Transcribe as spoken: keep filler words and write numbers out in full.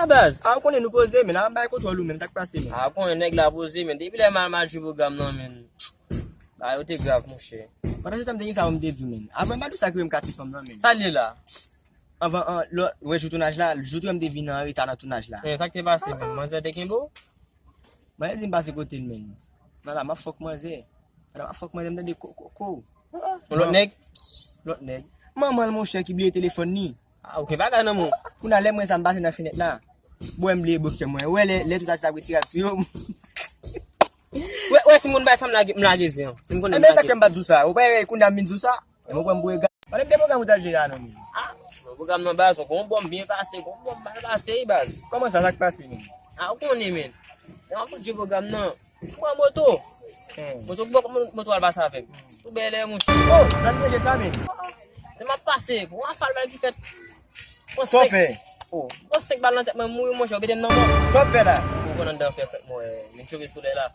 A baz. A, ou konnen nou poze, men, a bay kontwòl ou menm, sa k pase, men. A, ou konnen nèg la poze, men. Depi lè m al mal jwe pwogram nan, men. Bagay yo te grav, monchè. Pandan se tan m te gen sa, m te di w, men. Avan, m pa di w sa ki wè m ka ti fanm nan, men. Sa l ye la? Anvan, an, lò, wè jou tounaj la, jou tou m te vin an reta nan tounaj la. Men, sa k te pase, men? Manzè te kenbe w? Manzè di m pase kote l, men. Nan la, m ap fòk manzè. Nan la, m ap fòk manzè, m tande ko, ko, ko. Yon lòt nèg? Lòt nèg. Manman l, monchè, ki bliye telefòn li. Ah, ou gen bagay nan men w. Kounye a, lè m wè sa, m pase nan fenèt la. Bon, m bliye boksè mwen. Wè, lè, lè tout atis ap retire ak sou yo. Wè, wè, si m konn bay sa, m lage, m lage zen an. Si m konn. Enben, sa k fè m pa di w sa? Ou pa wè, kounye a, m vin di w sa? Mwen pran m pou ega. Mwen menm de pwogram ou t ap jwe la non men. Ah, bon, pwogram nan baz, ou gon bòm byen pase, gon bòm mal pase wi baz. Kòman sa, sa k pase menm? Ah, ou konnen men. Lè m ap fout jwe pwogram nan, m pran moto. Moto, bon, kòman moto al pase avè m? Sou bèlè monchè. Oh, sa t se jwe sa men. Lè m ap pase, gon rafal bal ki fèt. Sa w fè? Oh, gon senk bal nan tèt mwen, m mouri monchè, ou pete m nan mò. Sa w fè la? Ou konn anndan fè fèt mwen, vin chove solèy la.